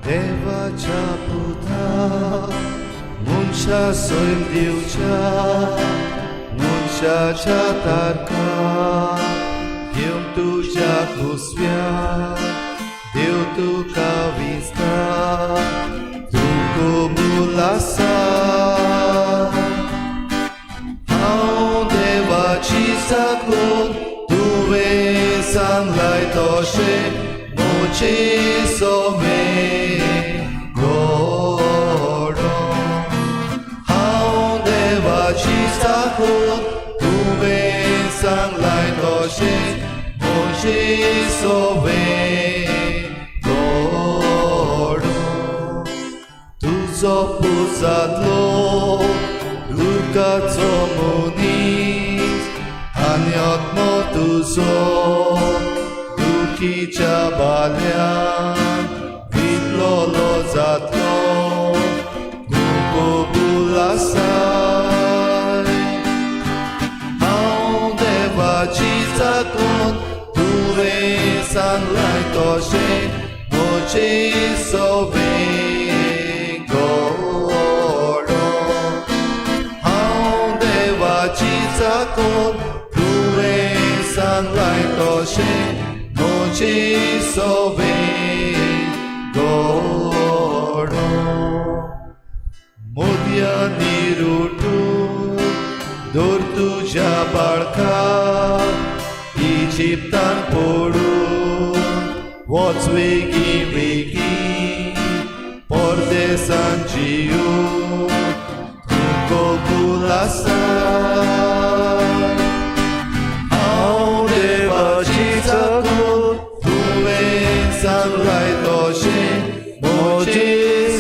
देवाच्या पुता मनशा सैम दिवच्या मनशाच्या तारखा घेवन तुज्या कुसव्या देव तुका विसता तूं कबूल आसा. हांव देवाची चाकून तुवें सांगलाय तशें म्हजे सवें घडो. हांव देवाची चाकून तुवें सांगलाय तशें म्हजे सवें घडो. तुजो पुजातलो दुखाचो मनीस आनी आत्मो तुजो दुखीच्या बाल्यान वितलोलो जातलो तूं कबूल आसाय. हांव देवाची चाकून तुवें सांगलाय तशें म्हजे सवें घडो. हांव देवाची चाकून तुवें सांगलाय तशें म्हजे सवें घडो. मोदयांनी रुटून दवर तुज्या बाळका इजिप्तान पडून वच वेगीं वेगीं परदेसान जियूं तूं कबूल आसा. हांव देवाची चाकून तुवें सांगलाय तशें म्हजे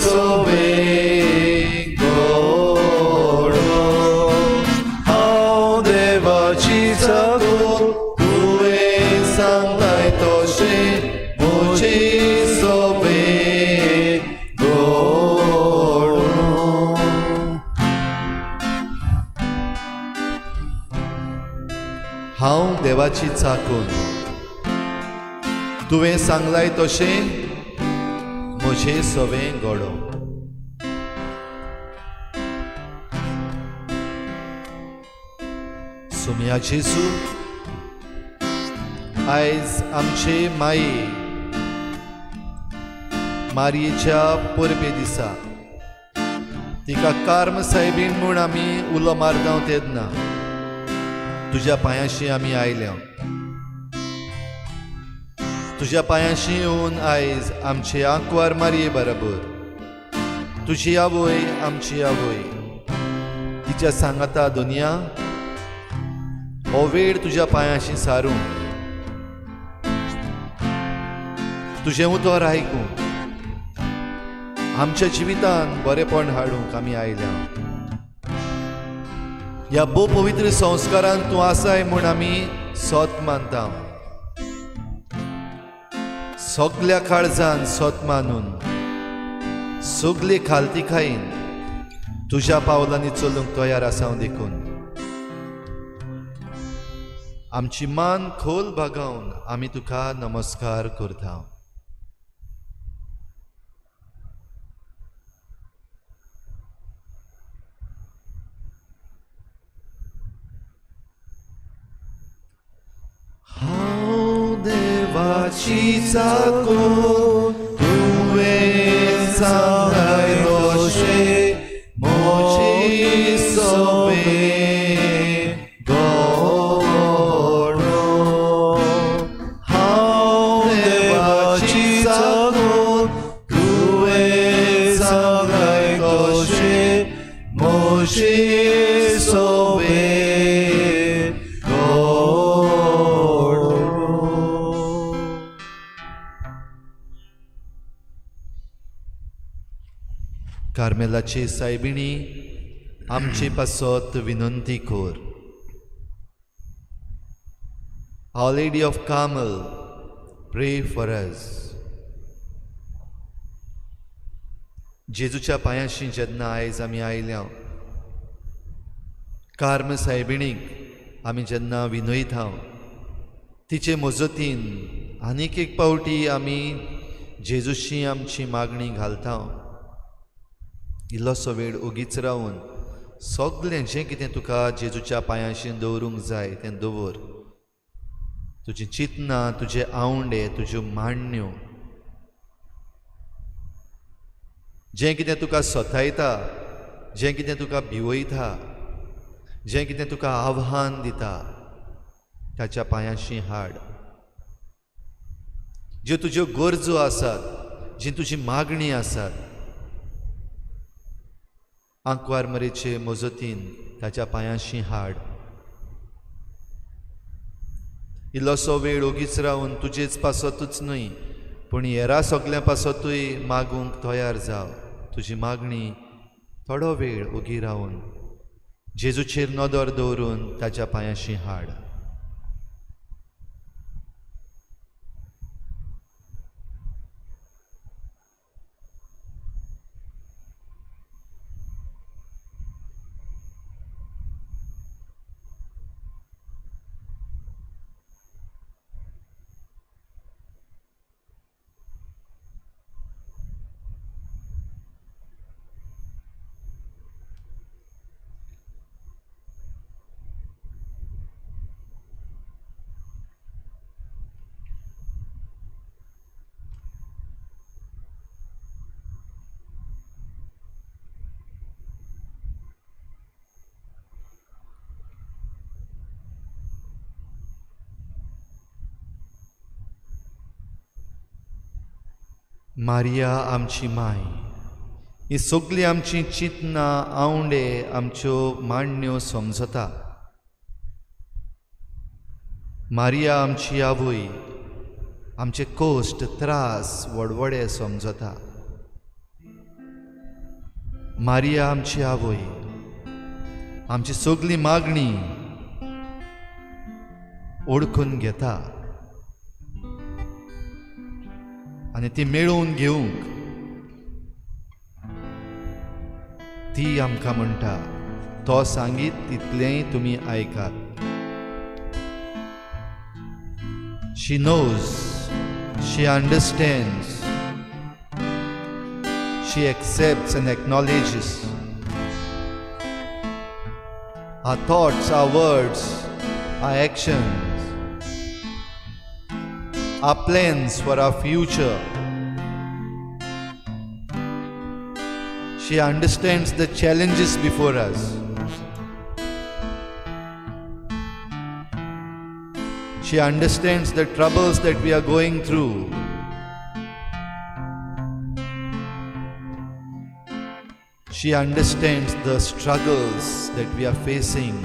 सवें घडो. हांव देवाची चाकून तुवें सांगलाय तशें म्हजे सवें घडो. हांव देवाची चाकून तुवें सांगलाय तशें म्हजें सवें घडो. सोमया जेजू, आयज आमचे माये मारयेच्या परबे दिसा तिका कार्म सायबीण म्हूण आमी उलो मारता तेन्ना तुज्या पांयाशी आमी आयल्या. तुज्या पांयाशी येवन आयज आमचे आंकवार मारये बराबर तुजी आवय आमची आवय तिच्या सांगाता दुनिया हो वेळ तुज्या पांयाशी सारूंक तुजें उतर आयकूंक आमच्या जिवितान बरेपण हाडूंक आमी आयल्या. ह्या भोव पवित्र संस्कारान तूं आसाय म्हूण आमी सोत मानता. सगल्या काळजान सोत मानून सगली खालती खायन तुज्या पावलांनी चलूंक तयार आसा. देखून आमची मान खोल भागावन आमी तुका नमस्कार करता. हांव देवाची चाकून तुवें सांगलाय तशें म्हजे सवें घडो. हांव देवाची चाकून तुवें सांगलाय तशें म्हजे सवें घडो. कार्मेलाची सायबिणी आमचे पासत विनंती कर. Our Lady of Carmel, pray for us. जेजूच्या पांयाशी जेन्ना आयज आमी आयल्या कार्म सायबिणीक आमी जेन्ना विनयता तिचे मजतीन आनीक एक पावटी आमी जेजूशी आमची मागणी घालता. इल्लोसो वेळ ओगीच रावन सगळें जें कितें तुका जेजूच्या पांयांशी दवरूंक जाय तें दवर. तुजी चिंतनां, तुजे आवंडे, तुज्यो मांडण्यो, जें कितें तुका सतायता, जें कितें तुका भिवयता, जें कितें तुका आव्हान दिता, ताच्या पांयांशी हाड. ज्यो तुज्यो गरजो आसात, जी तुजी मागणी आसात, आंकवार मरेचे मजतीन ताच्या पांयांशी हाड. इल्लोसो वेळ ओगीच रावन तुजेच पासतूच न्हय पूण हेरा सगल्यां पासतूय मागूंक तयार जाव. तुजी मागणी थोडो वेळ ओगी रावन जेजूचेर नदर दवरून ताच्या पांयांशी हाड. मारिया आमची माय, ही सगळीं आमची चिंतनां, आवंडे, आमच्यो मांडण्यो समजता. मारिया आमची आवय आमचे कश्ट, त्रास, वडवडे समजता. मारिया आमची आवय आमची सगळी मागणी ओळखून घेता आनी ती मेळोवन घेवंक ती आमकां म्हणटा, तो सांगीत तितलेंय तुमी आयकात. She knows, she understands, she accepts and acknowledges our thoughts, our words, our actions, our plans for our future. She understands the challenges before us. She understands the troubles that we are going through. She understands the struggles that we are facing.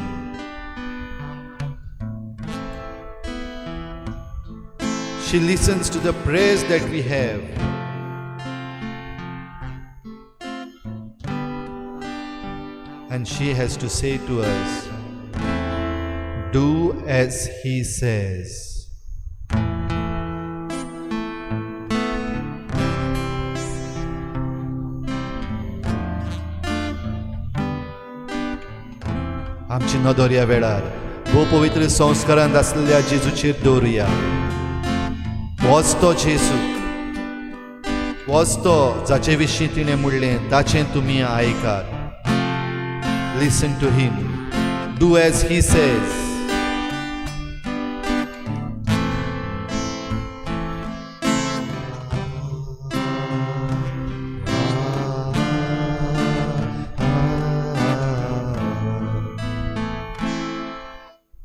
She listens to the prayers that we have. And she has to say to us, do as he says. आमची नदर ह्या वेळार भोव पवित्र संस्कारांत आसलेल्या जेजूचेर दवरुया. होच तो जेजू, होच तो जाचे विशीं तिणें म्हणलें ताचें तुमी आयकात. Listen to him, do as he says.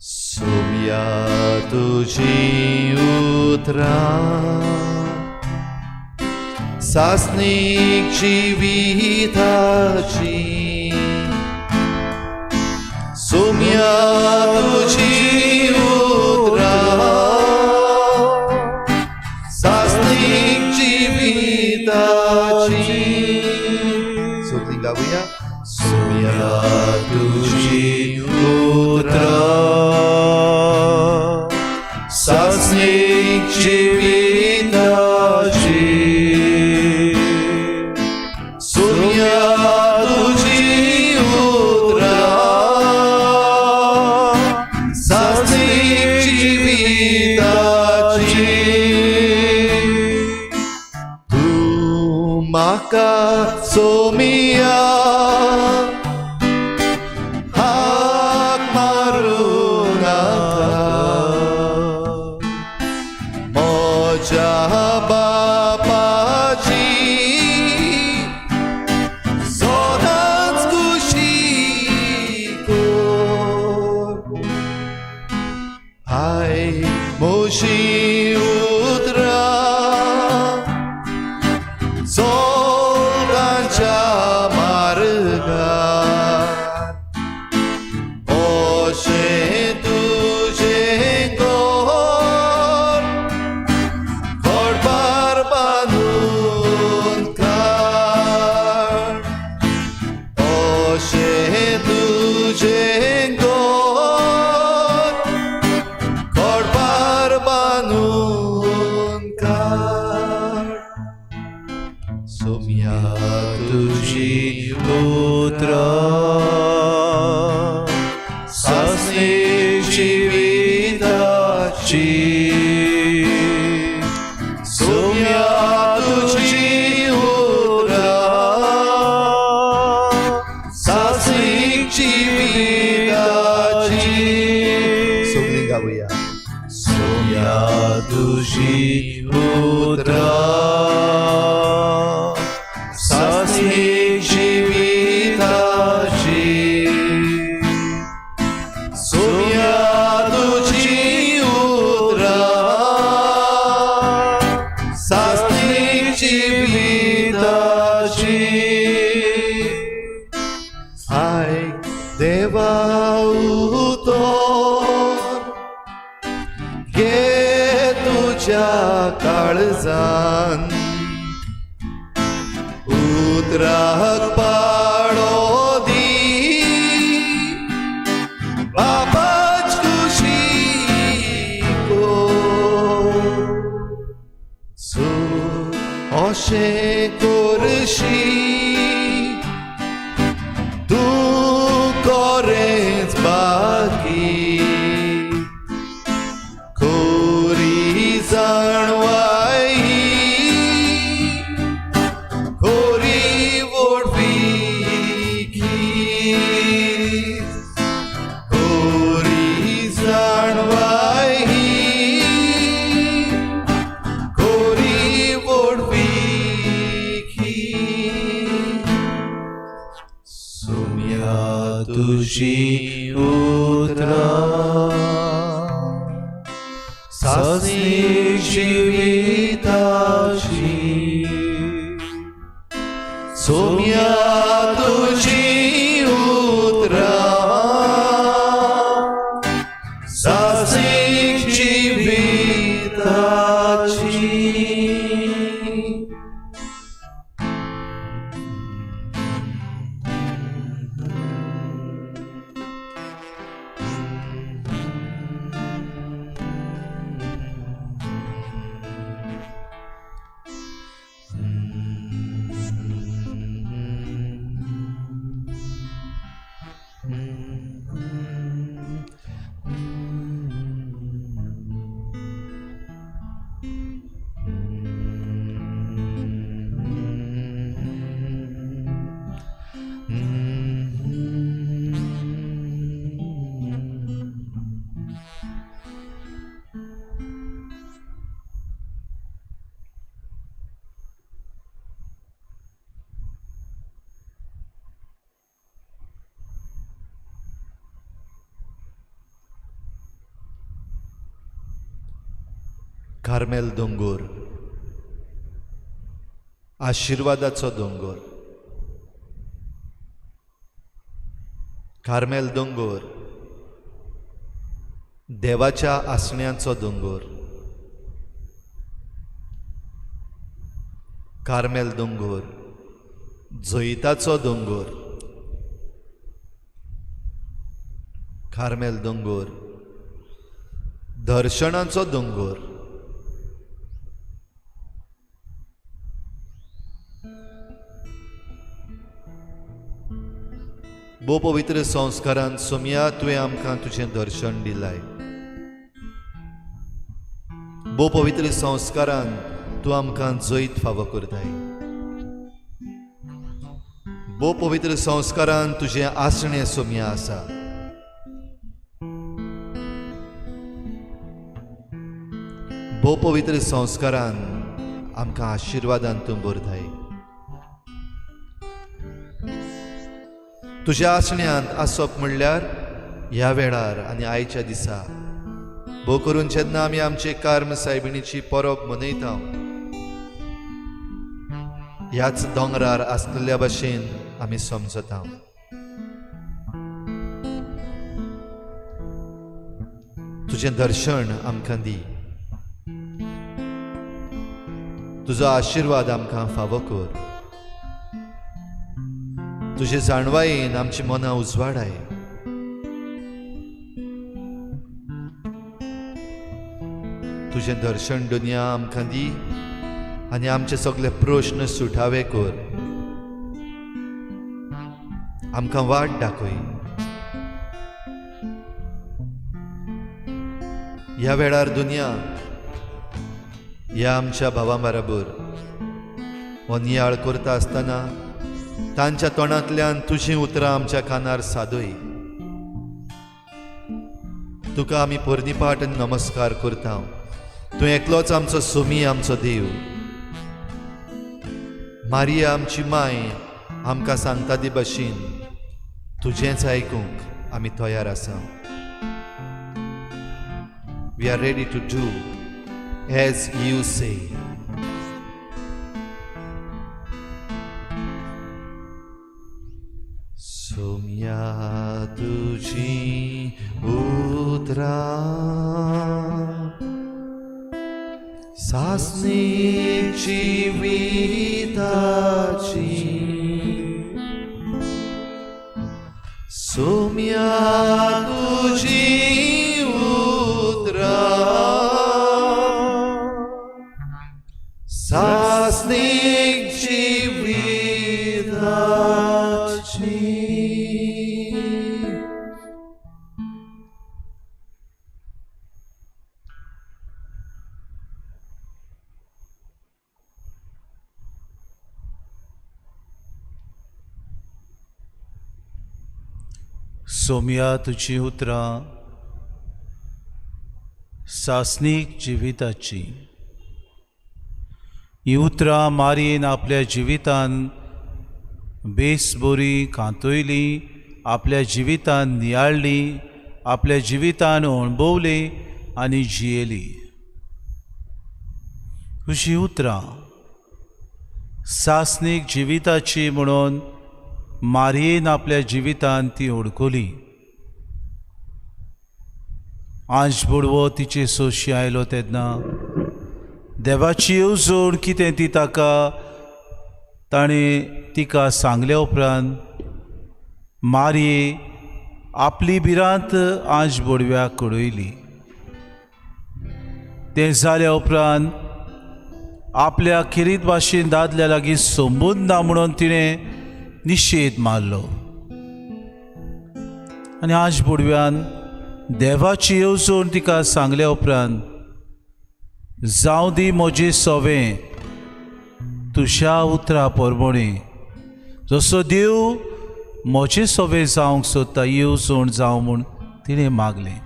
Saumya तुजी उतरां सासणीक जिविताची, सोम्या तुजी उतरां सासणीक जिविताची. सगळीं गावया. सोम्या तुजी उतरां सासणीक जिविताची, सोम्या तुजी उतरां सासणीक जिविताची. सोमिया हाक मारूं नाका म्हज्या बापाची सदांच खुशी कर I म्हजी उतरां चल तांच्या मार्गार अशें तुजें घर घडपार बांदून काड अशें तुजें घर घडपार बांदून काड सोम्या तुजी उतरां सासणी जिविताची सोम्या तुजी उतरां सासणी जिविताची सगळीं गावया. सोम्या तुजी उतरां सासणी जिविताची सोम्या तुजी उतरां सासणी जिविताची आयक देवा उतर घे तुज्या काळजान उतराक पाळो दी बापाच खुशी कर सो अशें करशी तूं कोरेंच बाकी खोरी जाणवाई खोरी व्हडवीकी खोरी जाणवाई खोरी व्हडवीकी सोम्या तुजी उतरां सासणी जिविताची सोम्या तुजी उतरां सासणी जिविताची. कार्मेल दोंगोर आशिर्वादाचो दोंगोर कार्मेल दोंगोर देवाच्या आसण्याचो दोंगोर कार्मेल दोंगोर जैताचो दोंगोर कार्मेल दोंगोर दर्शनाचो दोंगोर भोव पवित्र संस्कारान सोमया तुवें आमकां तुजें दर्शन दिलाय. भोव पवित्र संस्कारान तूं आमकां जैत फावो करताय. भोव पवित्र संस्कारान तुजें आसणें सोम्या आसा. भोव पवित्र संस्कारान आमकां आशिर्वादान तूं भरताय. तुज्या आसण्यांत आसप म्हणल्यार ह्या वेळार आनी आयच्या दिसा भोव करून जेन्ना आमी आमचे कार्म सायबिणीची परब मनयता ह्याच दोंगरार आसलेल्या भशेन आमी समजता. तुजें दर्शन आमकां दी, तुजो आशिर्वाद आमकां फावो कर, तुजे जाणवायेन आमची मनां उजवाडाय. तुजें दर्शन दुनिया आमकां दी आनी आमचे सगळे प्रश्न सुटावे कर, आमकां वाट दाखय. ह्या वेळार दुनिया ह्या आमच्या भावां बराबर हो नियाळ करता आसतना तांच्या तोंडांतल्यान तुजीं उतरां आमच्या कानार सादय. तुका आमी पोरणीपाट आनी नमस्कार करता. तूं एकलोच आमचो सुमी, आमचो देव. मारिया आमची माय आमकां सांगता ती भशेन तुजेंच आयकूंक आमी तयार आसा. We are ready to do as you say. Saumya तुजी उतरां सासणी जिविताची, सोम्या तुजी उतरां सासणीक जिविताची. सोम्या तुजी उतरां सासणीक जिविताची. ही उतरां मारयेन आपल्या जिवितान बेस बरी कांतयली, आपल्या जिवितान नियाळ्ळी, आपल्या जिवितान अणभवली आनी जियेली. तुजी उतरां सासणीक जिविताची म्हणून मारयेन आपल्या जिवितान ती ओडकली. आंज बुडवो तिचे सोशी आयलो तेन्ना देवाची येवजण कितें ती ताका ताणें तिका सांगल्या उपरांत मारये आपली भिरांत आंज बोडव्याक कळयली. तें जाल्या उपरांत आपल्या खेरीत भाशेन दादल्या लागीं संबंद ना म्हणून तिणें निशेध मारलो आनी आज बुडव्यान देवाची येवजण तिका सांगल्या उपरांत जावं दी म्हजें सवें तुज्या उतरा परमणी, जसो देव म्हजें सवें जावंक सोदता येवजण जावं म्हूण तिणें मागलें.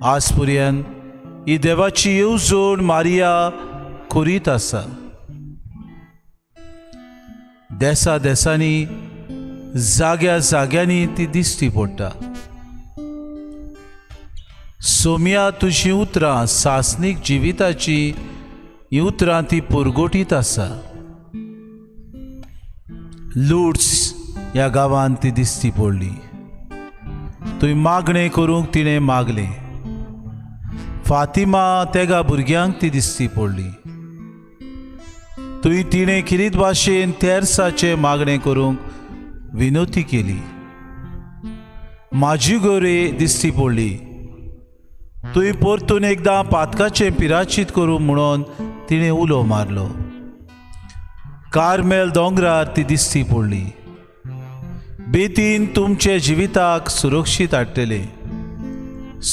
आज पर्यंत ही देवाची येवजण मारिया करीत आसा. देसा देसांनी जाग्या जाग्यांनी ती दिश्टी पडटा. सोम्या तुजीं उतरां सासणीक जिविताची हीं उतरां ती पुरगोटीत आसा. लुड्स ह्या गांवांत ती दिश्टी पडली. थंय मागणें करूंक तिणें मागलें. फातिमा तेगा भुरग्यांक ती दिश्टी पडली. थंय तिणें खेरीत भाशेन तेर्साचें मागणें करूंक विनवती केली. म्हाजी गोरे दिश्टी पडली. थंय परतून एकदां पातकाचें पिराचीत करूं म्हणून तिणें उलो मारलो. कार्मेल दोंगरार ती दिश्टी पडली. बेतीन तुमच्या जिविताक सुरक्षीत हाडटले,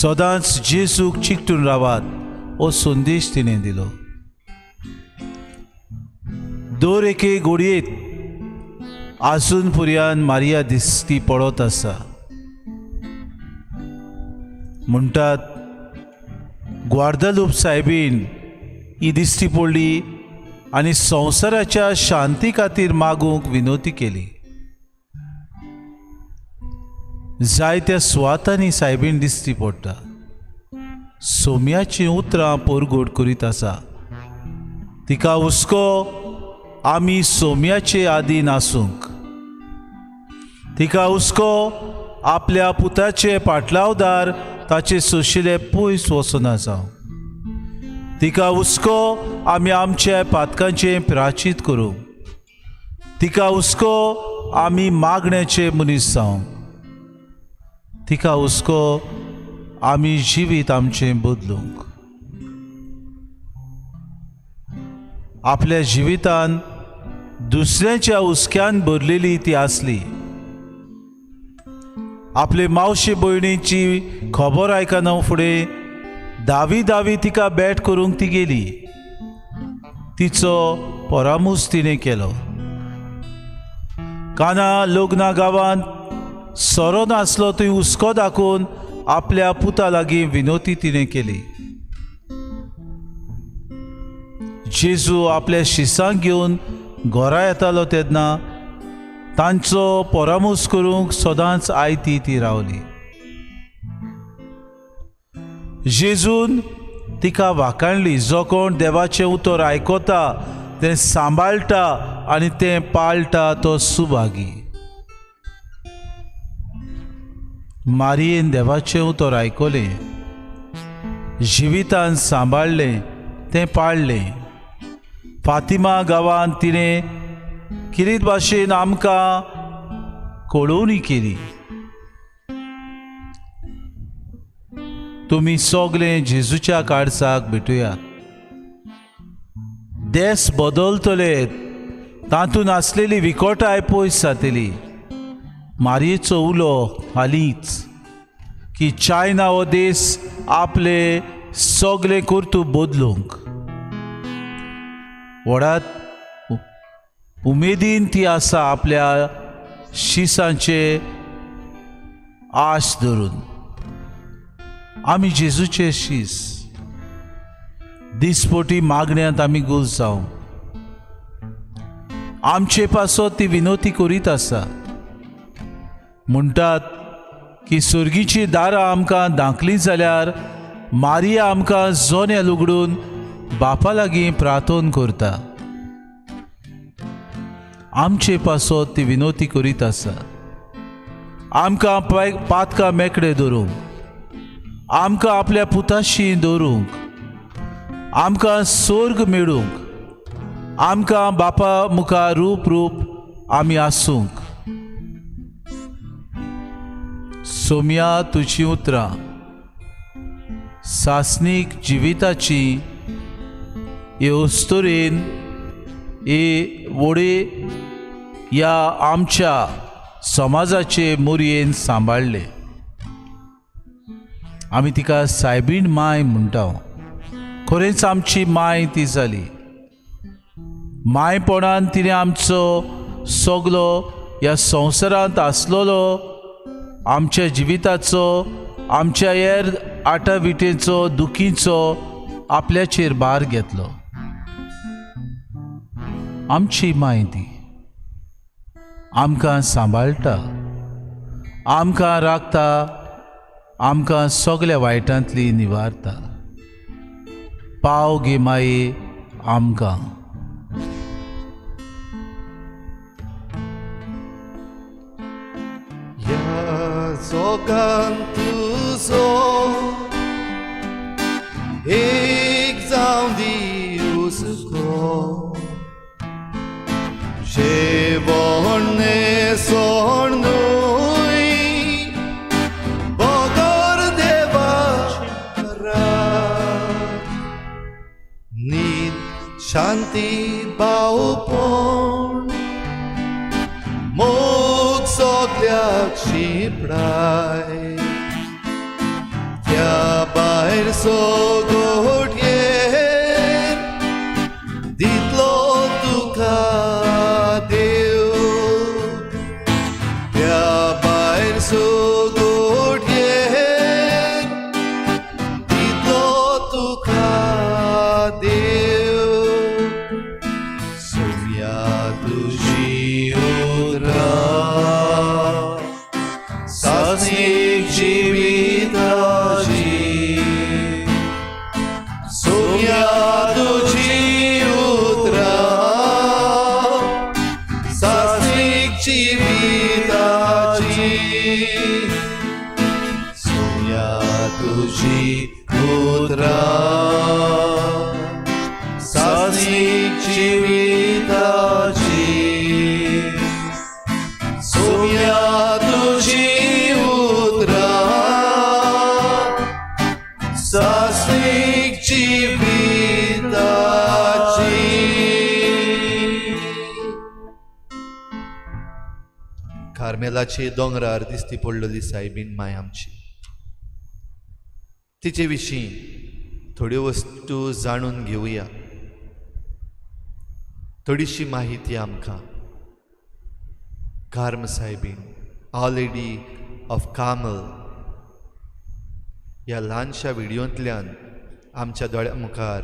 सदांच जेजूक चिकटून रावात हो संदेश तिणें दिलो. दर एके घडयेत आजून पुर्यान मारिया दिसती पडत आसा. म्हणटात ग्वार्दलूप सायबीन ही दिश्टी पडली आनी संवसाराच्या शांती खातीर मागूंक विनवती केली. जायत्या सुवातांनी सायबीन दिश्टी पडटा. सोम्याचीं उतरां पोरगोट करीत आसा. तिका हुस्को आमी सोम्याचे आदीन आसूंक. तिका हुस्को आपल्या पुताचे पाटलावदार ताचे सोशिले पयस वचना जावं. तिका हुस्को आमी आमच्या पातकांचें प्राचीत करूं. तिका हुस्को आमी मागण्याचे मनीस जावं. तिका हुस्को आमी जिवीत आमचें बदलूंक. आपल्या जिवितान दुसऱ्याच्या हुस्क्यान भरलेली ती आसली. आपले मावशे भयणीची खबर आयकना फुडें दावी दावी तिका भेट करूंक ती गेली. तिचो परामूस तिणें केलो. काना लग्ना गांवांत सोरो नासलो थंय हुस्को दाखोवन आपल्या पुता लागीं विनवती तिणें केली. जेजू आपल्या शिसांक घेवन घरा येतालो तेन्ना तांचो परामूस करूंक सदांच आयती ती रावली. जेजून तिका वाखाणली. जो कोण देवाचें उतर आयकता, तें सांबाळटा आनी तें पाळटा तो सुभागी. मारियेन देवाचें उतर आयकलें, जिवितान सांबाळ्ळें, तें पाळ्ळें. फातिमा गांवांत तिणें किरीत भाशेन आमकां कळोवणी केली. तुमी सगळे जेजूच्या काळजाक भेटुयात. देस बदलतले, तातूंत आसलेली विकोटाय पयस जातली. मारयेचो उलो हालींच की चायना हो देश आपले सगळे कर्तूब बदलूंक व्हडात उमेदीन ती आसा आपल्या शिसांचे आश धरून. आमी जेजूचे शीस दिसपोटी मागण्यांत आमी गुल जावं. आमचे पासत ती विनवती करीत आसा. म्हणटात की सर्गीची दारां आमकां धांकलीं जाल्यार मारिया आमकां जोन्याल उगडून बापा लागीं प्रार्थन करता. आमचे पासत ती विनवती करीत आसा. आमकां पातकां मेकळे दवरूंक, आमकां आपल्या पुताशी दवरूंक, आमकां सोर्ग मेळूंक, आमकां बापा मुखार रूप रूप आमी आसूंक. सोम्या तुजी उतरां सासणीक जिविताची हे अस्तुरेन हे वडे ह्या आमच्या समाजाचे मोरयेन सांबाळ्ळे. आमी तिका सायबीण माय म्हणटा. खरेंच आमची माय ती जाली. मायपणान तिणें आमचो सगलो ह्या संवसारांत आसलेलो आमच्या जिविताचो, आमच्या हेर आटाविटेचो, दुखीचो आपल्याचेर भार घेतलो. आमची माय ती आमकां सांबाळटा, आमकां राखता, आमकां सगल्या वायटांतली निवारता. पाव गे माये आमकां. ह्या जोगान तुजो एक जावं दी हुस्को, जेवण न्हेसण न्हय बगर देवा रात, न्हीद शांती भावपण मोग सगल्याक शिंपडाय, त्या भायर सगोटयेर दितलो तुका देव. जिविताची, सुया तुजी उतरां सासणीक जिविताची, सोम्या तुजी उतरां सासणीक जिविताची. कार्मेलाचे दोंगरार दिसती पडलेली सायबीन माय आमची, तिचे विशीं थोड्यो वस्तू जाणून घेवया, थोडीशी माहिती आमकां कार्म soybean, our lady of Carmel ह्या ल्हानशा व्हिडियोंतल्यान आमच्या दोळ्या मुखार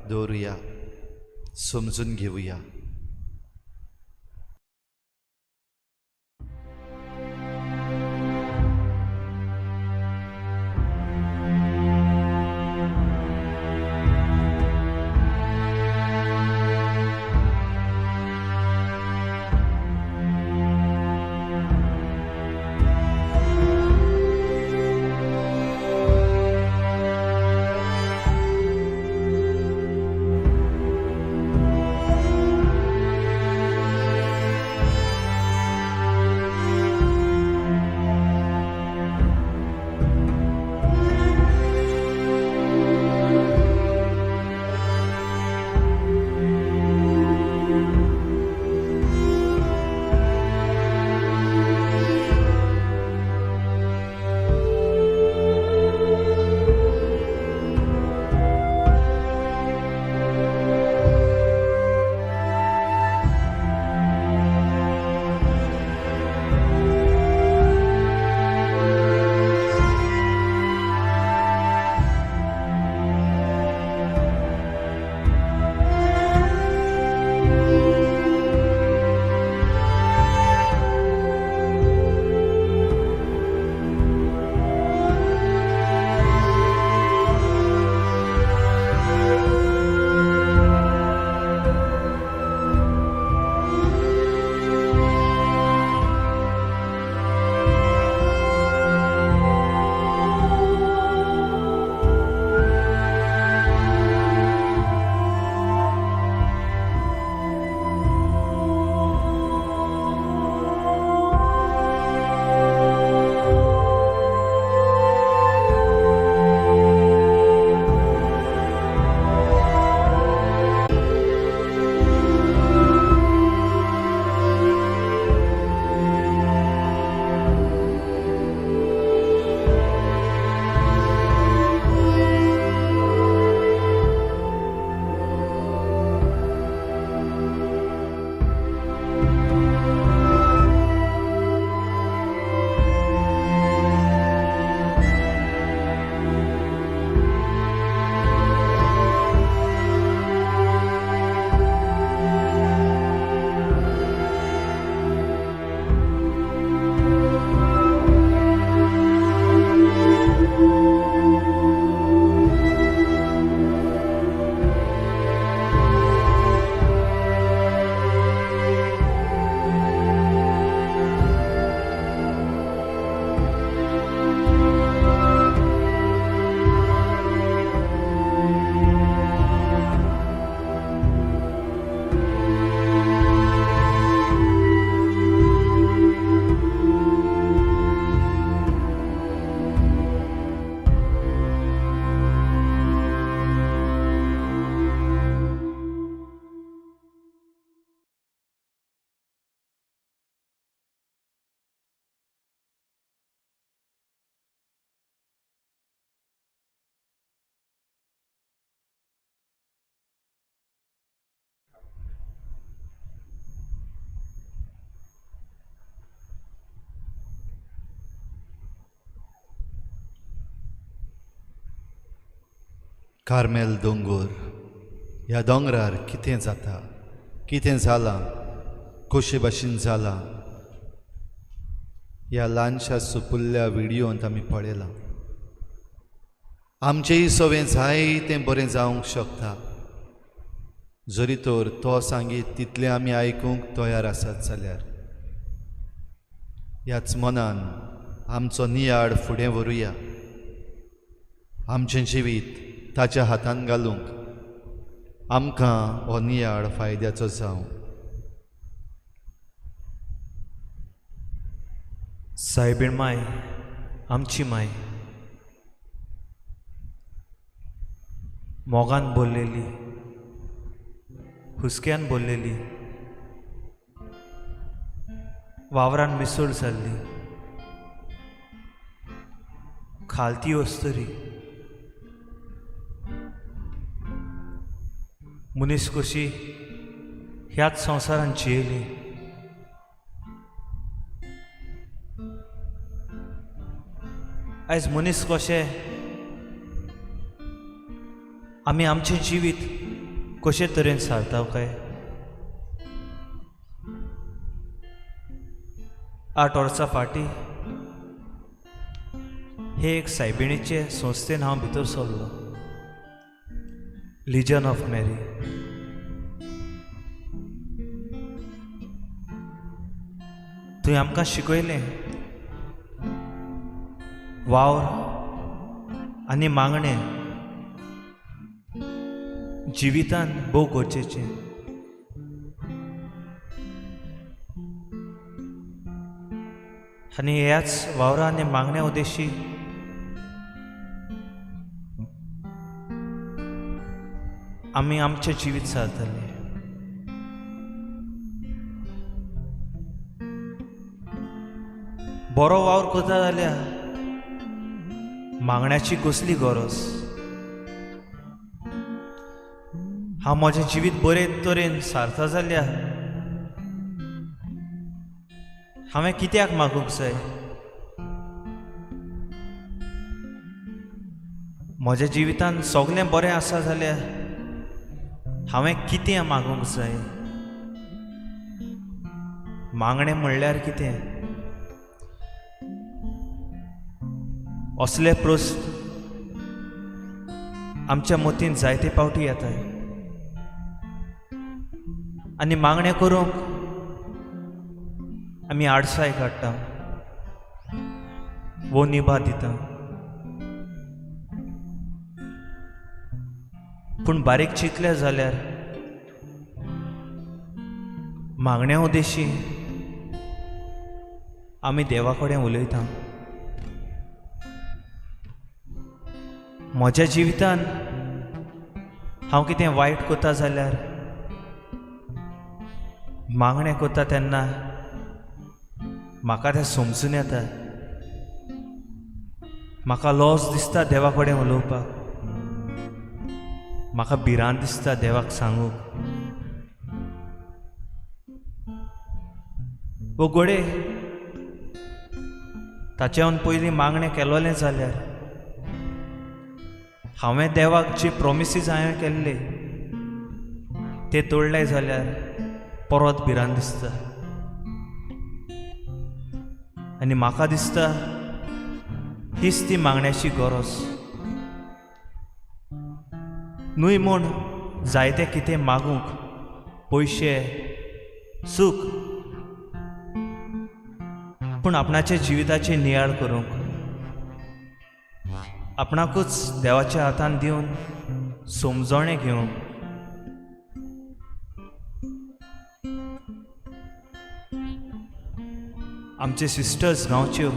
दवरुया, समजून घेवया. कार्मेल दोंगोर ह्या दोंगरार कितें जाता, कितें जालां, कशे भाशेन जालां, ह्या ल्हानशा सुपुल्ल्या व्हिडियोंत आमी पळयलां. आमचेंय सवें जायतें बरें जावंक शकता जरी तर तो सांगीत तितलें आमी आयकूंक तयार आसात जाल्यार. ह्याच मनान आमचो नियाळ फुडें व्हरूया. आमचें जिवीत ताच्या हातान घालूंक आमकां हो नियाळ फायद्याचो जावं. सायबीण माय, आमची माय, मोगान बोल्लेली, हुस्क्यान बोल्लेली, वावरान मिसळ जाल्ली, खालती अस्तुरी, मनीस कशी ह्याच संवसारान जियेली. आयज मनीस कशे आमी आमचें जिवीत कशे तरेन सारता काय? 8 वर्सां फाटीं हे एक सायबिणीचे संस्थेन हांव भितर सरलो, लिजन ऑफ मॅरी. थंय आमकां शिकयलें वावर आनी मागणें जिवितान भोव गरजेचें. आनी ह्याच वावरा आनी मागण्या उद्देशी आमी आमचें जिवीत सारतले. बरो वावर करता जाल्यार मागण्याची कसली गरज? हांव म्हजें जिवीत बरे तरेन सारता जाल्यार हांवें कित्याक मागूंक जाय? म्हज्या जिवितान सगळें बरें आसा जाल्यार हांवें कितें मागूंक जाय? मागणें म्हणल्यार कितें? असले प्रस्न आमच्या मतीन जायते पावटी येताय आनी मागणें करूंक आमी आडसाय काडटा वो निभा दिता. पूण बारीक चिंतलें जाल्यार मागण्या उद्देशी आमी देवा कडेन उलयता. म्हज्या जिवितान हांव कितें वायट करता जाल्यार मागणें करता तेन्ना म्हाका तें समजून येता. म्हाका लॉस दिसता देवा कडेन उलोवपाक, म्हाका भिरांत दिसता देवाक सांगूंक. वो घडये ताच्याहून पयलीं मागणें केलोलें जाल्यार हांवें देवाक जे प्रोमिसीस हांवें केल्ले ते तोडले जाल्यार परत भिरांत दिसता आनी म्हाका दिसता हीच ती मागण्याची गरज. न्हय म्हूण जायते कितें मागूंक, पयशे, सूख, पूण आपणाच्या जिविताचे नियाळ करूंक, आपणाकूच देवाच्या हातान दिवन समजणें घेवंक. आमचे सिस्टर्स गांवच्यो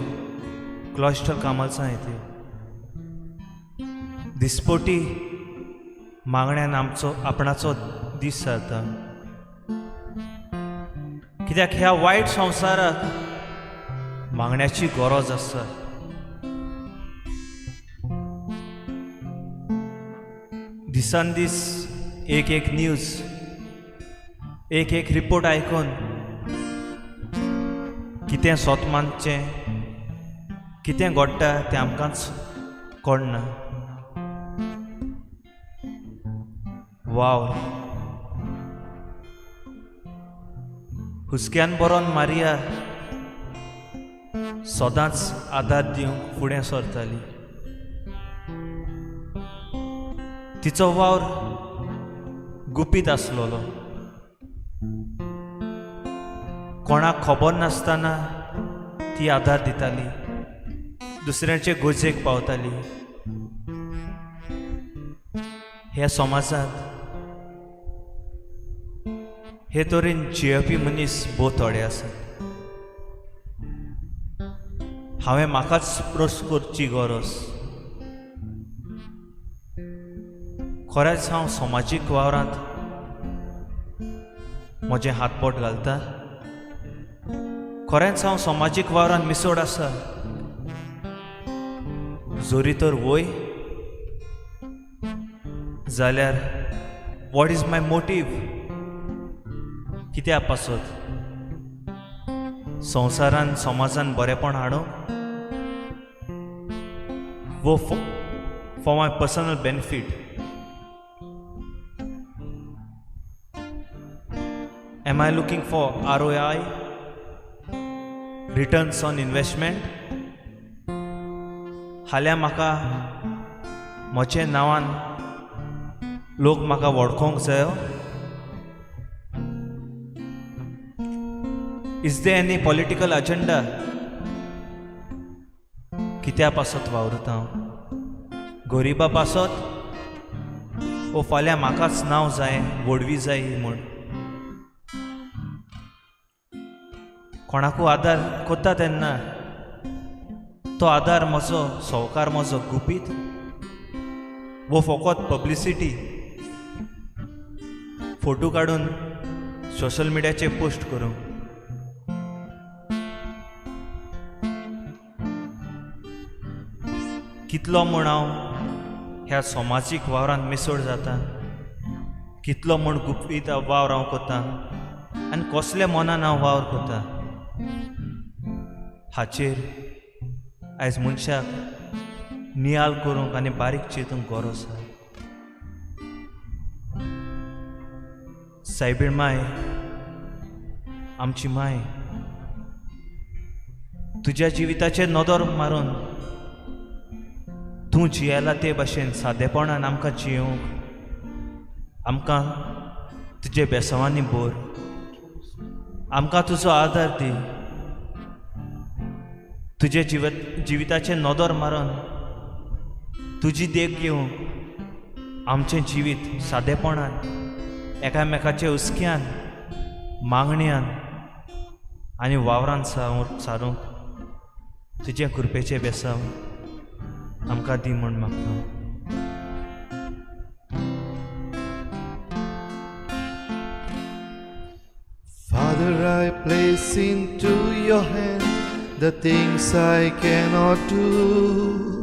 क्लॉस्टर कामलसां येत्यो दिसपोटी मागण्यान आमचो आपणाचो दीस सरता. कित्याक ह्या वायट संवसाराक मागण्याची गरज आसा. दिसान दीस एक एक न्यूज, एक एक रिपोर्ट आयकून कितें सोत मानचें, कितें घडटा तें आमकांच कळना. वावर हुस्क्यान बरोवन मारिया सदांच आदार दिवंक फुडें सरताली. तिचो वावर गुपीत आसलेलो, कोणाक खबर नासतना ती आदार दिताली, दुसऱ्यांचे गरजेक पावताली. ह्या समाजांत हे तरेन जियेवपी मनीस भोव थोडे आसात. हांवें म्हाकाच प्रस्न करची गरज, खरेंच हांव समाजीक वावरांत म्हजें हातबोट घालता? खरेंच हांव समाजीक वावरांत मिसोड आसा? जरी तर वय जाल्यार what is my motive? कित्या पासत संवसारान समाजान बरेपण हाडूंक वो for my personal benefit? Am I looking for ROI, returns on investment? फाल्यां म्हाका म्हजे नांवान लोक म्हाका वळखोंक जायो? Is there any political agenda? कित्या पासत वावरता हांव? गरिबा पासत ओ फाल्यां म्हाकाच नांव जाय, व्हडवी जाय म्हूण? कोणाकू आदार करता तेन्ना तो आदार म्हजो, संवकार म्हजो गुपीत वो फकत पब्लिसिटी, फोटो काडून सोशल मिडियाचेर पोस्ट करूंक? कितलो म्हूण हांव ह्या समाजीक वावरांत मिसळ जाता, कितलो म्हूण गुपीत वावर हांव करता आनी कसल्या मनान हांव वावर करता हाचेर आयज मनशाक नियाळ करूंक आनी बारीक चिंतूंक गरज आसा. सायबीण माय, आमची माय, तुज्या जिविताचेर नदर मारून तूं जियेला ते भाशेन सादेपणान आमकां जियोवंक, आमकां तुजे बेसांवांनी भर, आमकां तुजो आदार दी. तुजे जिविताचेर नदर मारून तुजी देख घेवंक आमचें जिवीत सादेपणान, एकामेकाच्या हुस्क्यान, मागण्यान आनी वावरान सारूंक तुजें कृपेचें बेसांव आमकां दी म्हूण मागता. Father, I place into your hand the things I cannot do.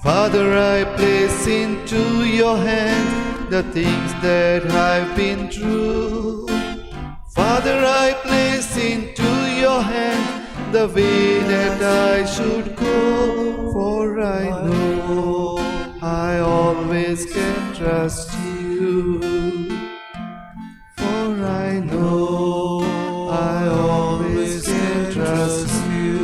Father, I place into your hand the things that I've been through. Father, I place into your hand the way that I should go, for I know I always can trust you. For I know I always can trust you.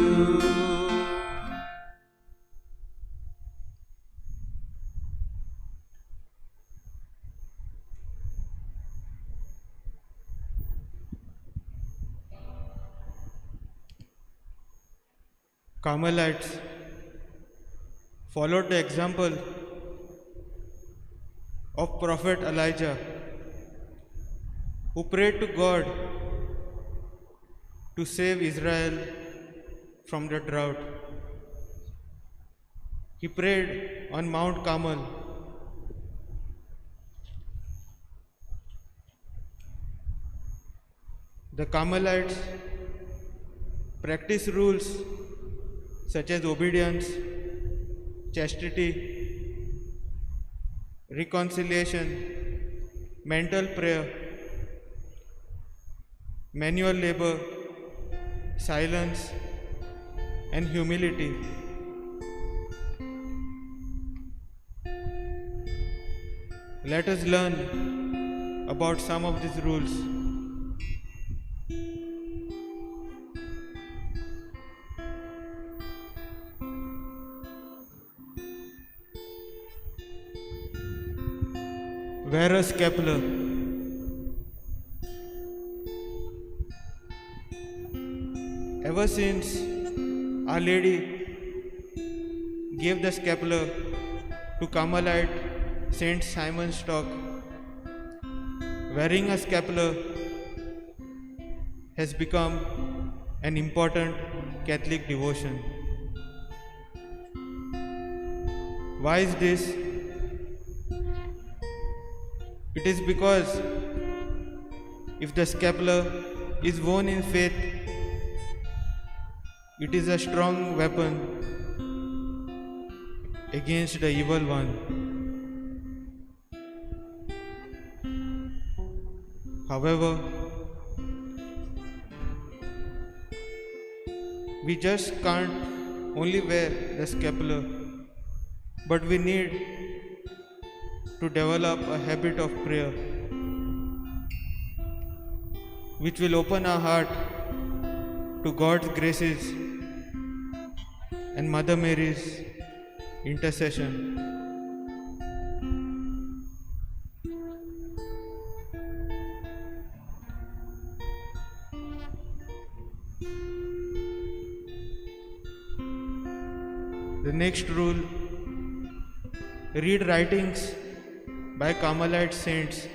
Carmelites followed the example of Prophet Elijah, who prayed to God to save Israel from the drought. He prayed on Mount Carmel. The Carmelites practice rules such as obedience, chastity, reconciliation, mental prayer, manual labor, silence, and humility. Let us learn about some of these rules. Wear a scapular. Ever since Our Lady gave the scapular to Carmelite Saint Simon Stock. Wearing a scapular has become an important Catholic devotion. Why is this? It is because if the scapular is worn in faith, it is a strong weapon against the evil one. However, we just can't only wear the scapular, but we need to develop a habit of prayer, which will open our heart to God's graces and Mother Mary's intercession. The next rule, read writings by Carmelite saints.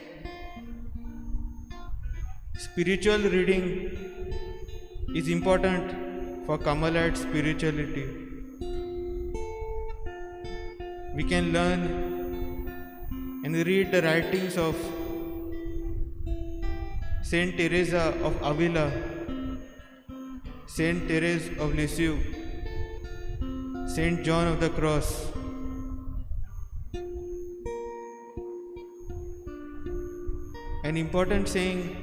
Spiritual reading is important for Carmelite spirituality. We can learn and read the writings of Saint Teresa of Avila, Saint Therese of Lisieux, Saint John of the Cross. An important saying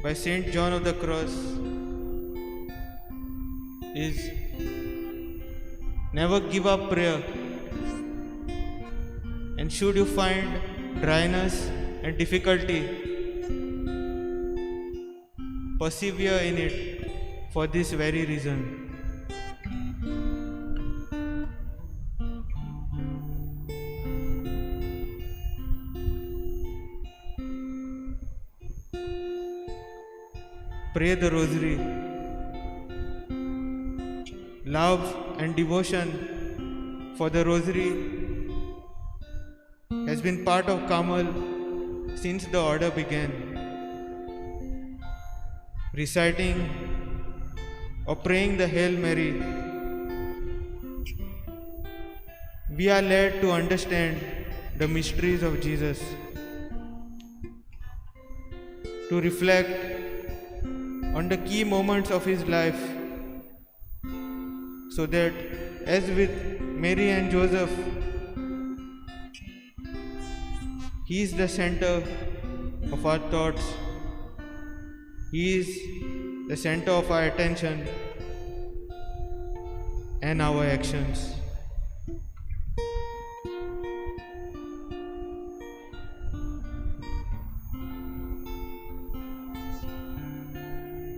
by Saint John of the Cross is, never give up prayer, and should you find dryness and difficulty, persevere in it for this very reason. Pray the Rosary. Love and devotion for the Rosary has been part of Carmel since the order began. Reciting or praying the Hail Mary, we are led to understand the mysteries of Jesus, to reflect on the key moments of his life, so that as with Mary and Joseph, he is the center of our thoughts, he is the center of our attention and our actions.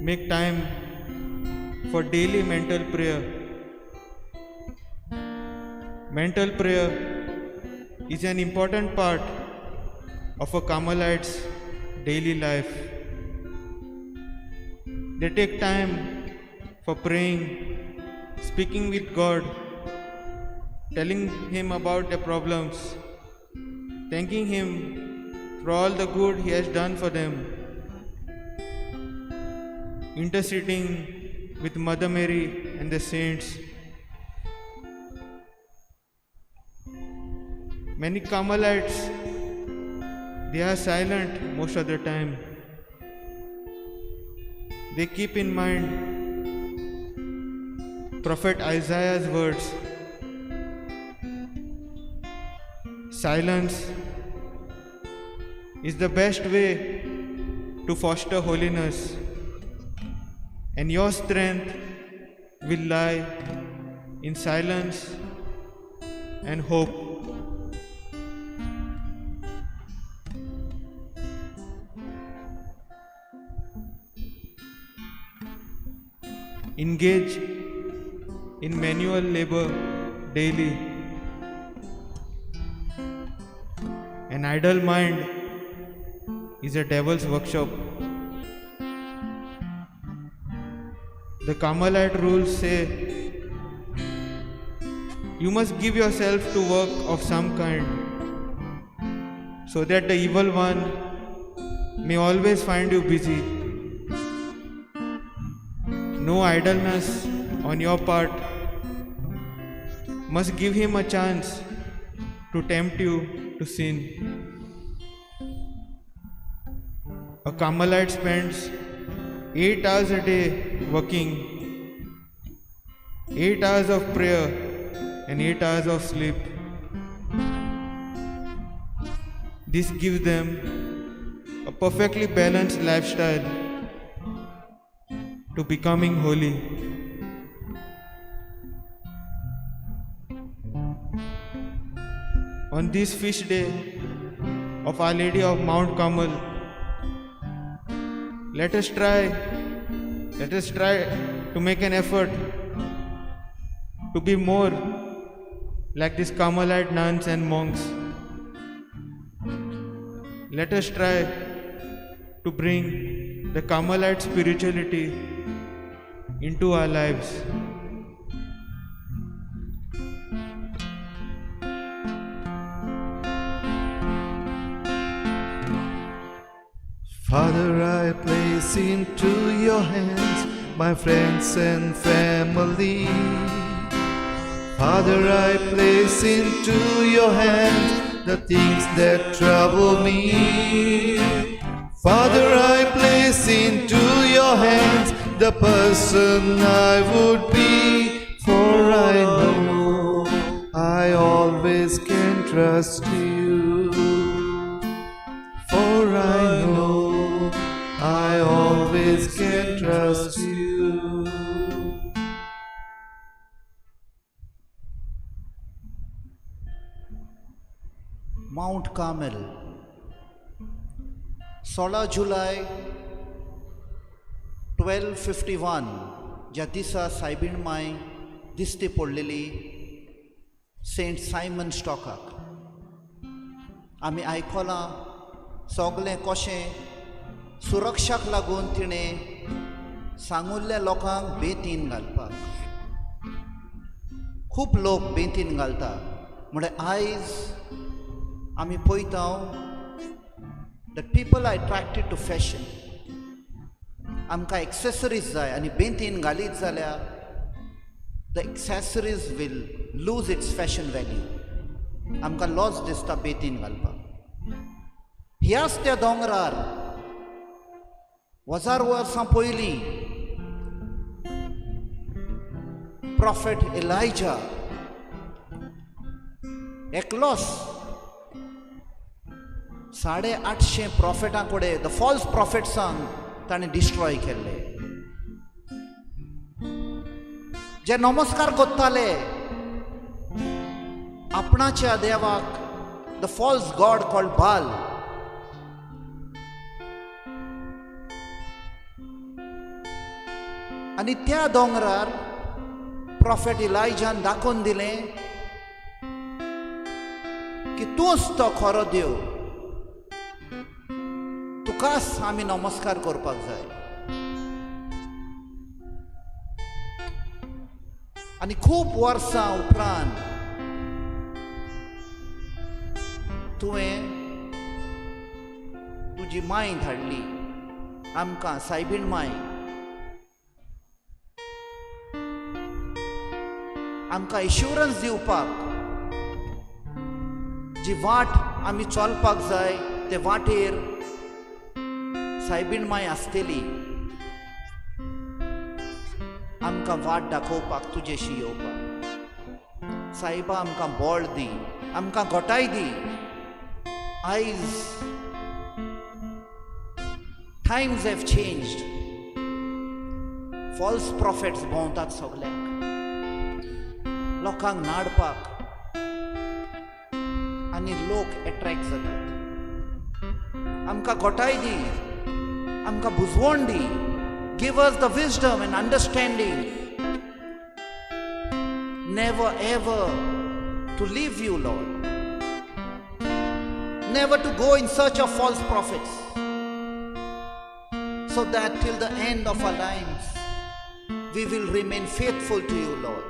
Make time for daily mental prayer. Mental prayer is an important part of a Carmelite's daily life. They take time for praying, speaking with God, telling Him about their problems, thanking Him for all the good He has done for them, interceding with Mother Mary and the saints. Many Carmelites, they are silent most of the time. They keep in mind Prophet Isaiah's words, silence is the best way to foster holiness, and your strength will lie in silence and hope. Engage in manual labor daily. An idle mind is a devil's workshop. The Carmelite rules say, you must give yourself to work of some kind, so that the evil one may always find you busy. No idleness on your part must give him a chance to tempt you to sin. A Carmelite spends 8 hours a day working, 8 hours of prayer and 8 hours of sleep. This gives them a perfectly balanced lifestyle to becoming holy. On this feast day of Our Lady of Mount Carmel, let us try to make an effort to be more like these Carmelite nuns and monks. Let us try to bring the Carmelite spirituality into our lives. Father, I place into your hands my friends and family. Father, I place into your hands the things that trouble me. Father, I place into your hands the person I would be, for I know I always can trust you. For I know I always can trust you. Mount Carmel, 16 जुलय 1251 ज्या दिसा सायबीण माय दिश्टी पडलेली Saint Simon स्टॉकाक. आमी आयकलां सगलें कशें सुरक्षाक लागून तिणें सांगुल्ल्या लोकांक बेतीन घालपाक. खूब लोक बेतीन घालता म्हळ्यार आयज आमी पळयता that people are attracted to fashion. आमकां एक्सेसरीज जाय आनी बेंतीन घालीत जाल्यार the accessories will lose its fashion value. आमकां लॉस दिसता बेतीन घालपाक. ह्याच त्या दोंगरार 1000 वर्सां पयलीं प्रॉफेट एलायजा एकलोच 850 प्रॉफेटां कडेन the false प्रॉफेट्सांक ताणें डिस्ट्रॉय केल्ले. जे नमस्कार करताले आपणाच्या देवाक, the false god called Baal. आनी त्या दोंगरार प्रॉफेट इलायजान दाखोवन दिलें की तूंच तो खरो देव, तुकाच आमी नमस्कार करपाक जाय. आनी खूब वर्सां उपरांत तुवें तुजी माय धाडली आमकां, सायबीण माय. आमकां एश्युरन्स दिवपाक जी वाट आमी चलपाक जाय ते वाटेर सायबीण माय आसतली, आमकां वाट दाखोवपाक, तुजेशी येवपाक. सायबा आमकां बळ दी, आमकां घटाय दी. आयज times have changed. False prophets भोंवतात सगल्यांक, लोकांक नाडपाक, आनी लोक एट्रॅक्ट जातात. आमकां घटाय दी, आमकां बुजवण दी. Give us the wisdom and understanding never ever to leave you, Lord, never to go in search of false prophets, so that till the end of our lives We will remain faithful to you, Lord.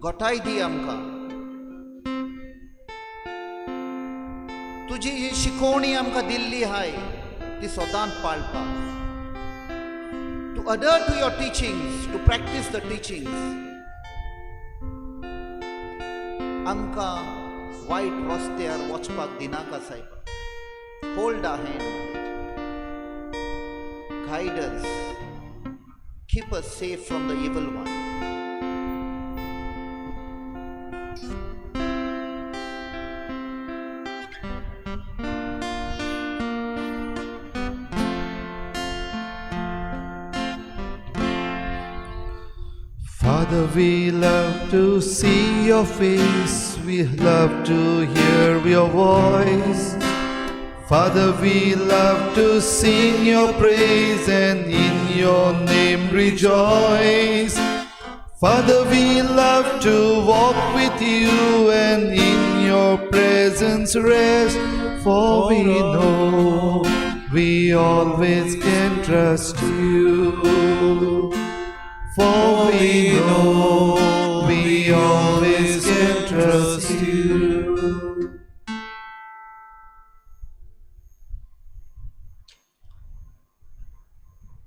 गोठाय दी आमकां, तुजी ही शिकोवणी आमकां दिल्ली आहाय ती सदांच पाळपाक, to adhere to your teachings, to practice the teachings. आमकां वायट रस्त्यार वचपाक दिनाका सायबा. Hold our hand, guide us, keep us safe from the evil one. Father, we love to see your face, we love to hear your voice. Father, we love to sing your praise and in your name rejoice. Father, we love to walk with you and in your presence rest, for we know we always can trust you. For we know we always can trust you.